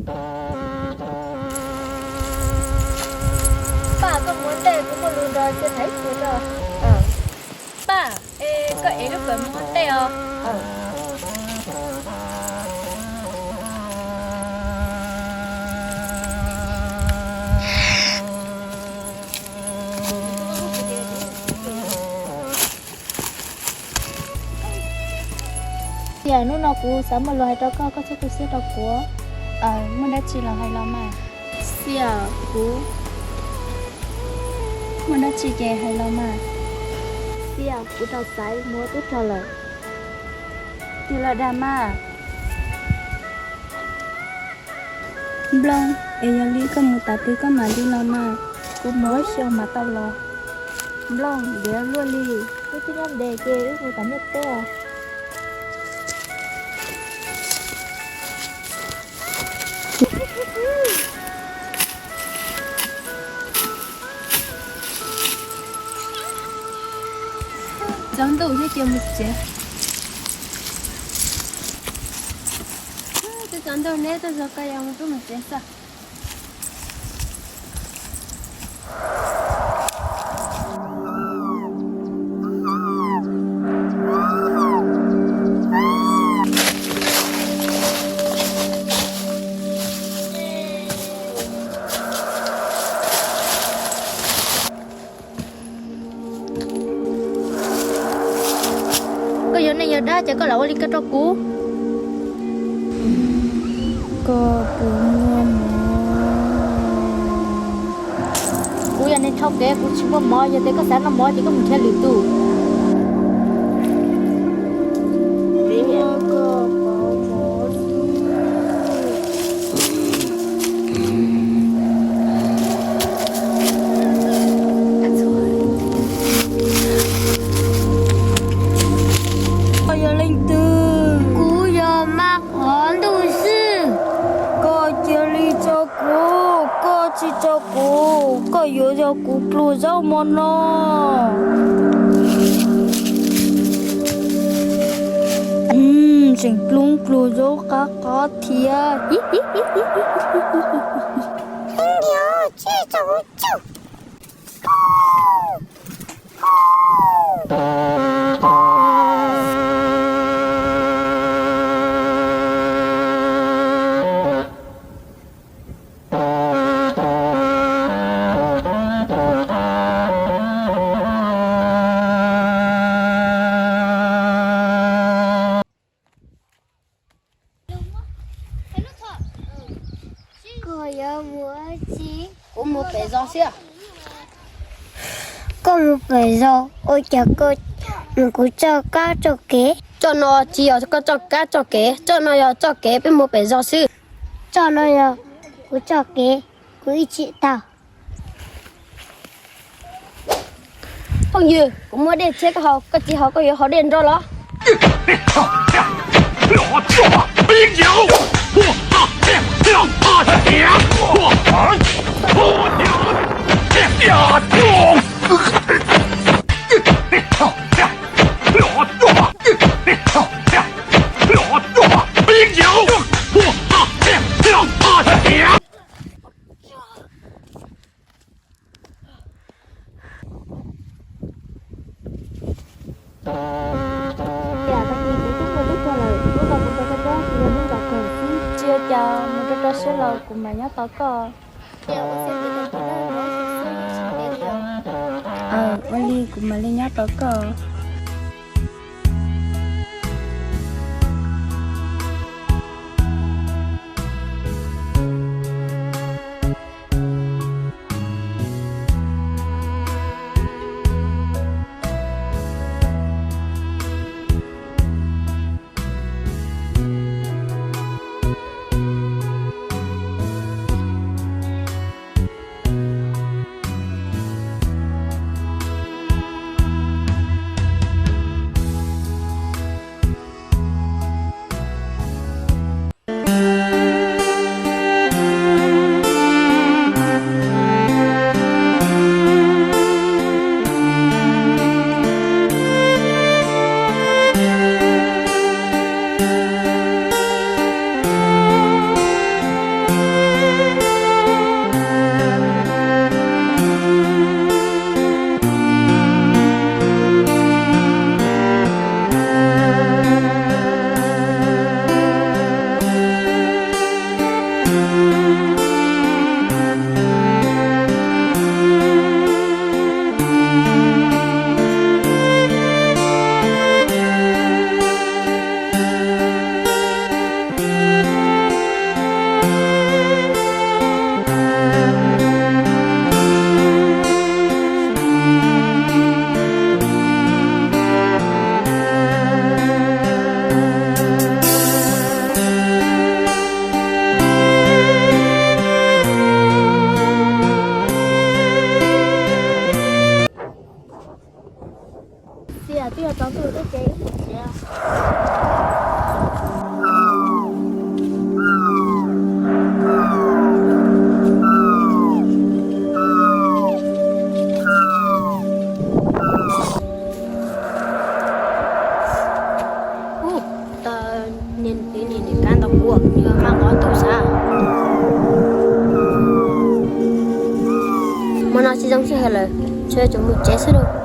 Paj, koj mus ua ntej, kuv muaj lus nrog Txias tham ib pliag tso. Paj, es koj ev lub kawm mus ua ntej os. Xiam, hnub no kuv xav muaj lus hais rau koj, koj txhob tu siab rau kuv. Muaj dab tsi los hais los mas. Xiam, kuv muaj dab tsi ces hais los mas. Xiam, kuv tau xaiv muab tub rog lawm. Tig los dag mas. Nplooj, es yog li koj mus tas twg koj mam li los mas, kuv mus ob xyoos mas tau los. Nplooj, ntiav luaj li, wb twb nyob ntev ces wb mus tas nyiaj teb os. Tsaus ntuj thiab ces mus tsev. Twb tsaus ntuj neb tuaj zog koj yuav mus peb mus tsev xwb. Koj yog neeg yog dab ces koj lam ua li ko rau kuv. Koj puas muaj mov? Kuv yog neeg dhau kev, kuv tsis muaj mov, yog tias koj xav noj mov ces koj mus nrhiav lwm tus. Koj yog leej twg? Kuv yog Maj Qhov Ntuj Xwb. Koj cia li tso kuv, koj tsis tso kuv, koj yuav yog kuv pluag zaub mov no. Tseem pluag pluag zaub qab qab thiab. Koj yuav mus ua tsi? Kuv mus pem zos xwb. Koj mus pem zos, ua cas koj mus kuv txoj kab txoj kev? Txoj no tsis yog koj txoj kab txoj kev, txoj no yog txoj kev peb mus pem zos xwb. Txoj no yog kuv txoj kev, kuv ib txhij tau. Phooj ywg, kuv muab dej tshiab koj haus, koj tsis haus koj yuav haus dej nrog los? Cas tag kis kuv twb muaj tub rog lawm, hnub no kuv rau koj nyob tsis yog hnub nrog kawg xwb. Tsis ua cas, mus rau rau siab los kuv mam nyob tos koj. Ua li kuv mam li nyob tos koj. Ub, tau niag, niag kab ntawd kuv maj qhov tus xav. Hmo no tsis zoo sij hawm lawm, tsuas yog tsum mus tsev xwb lauj.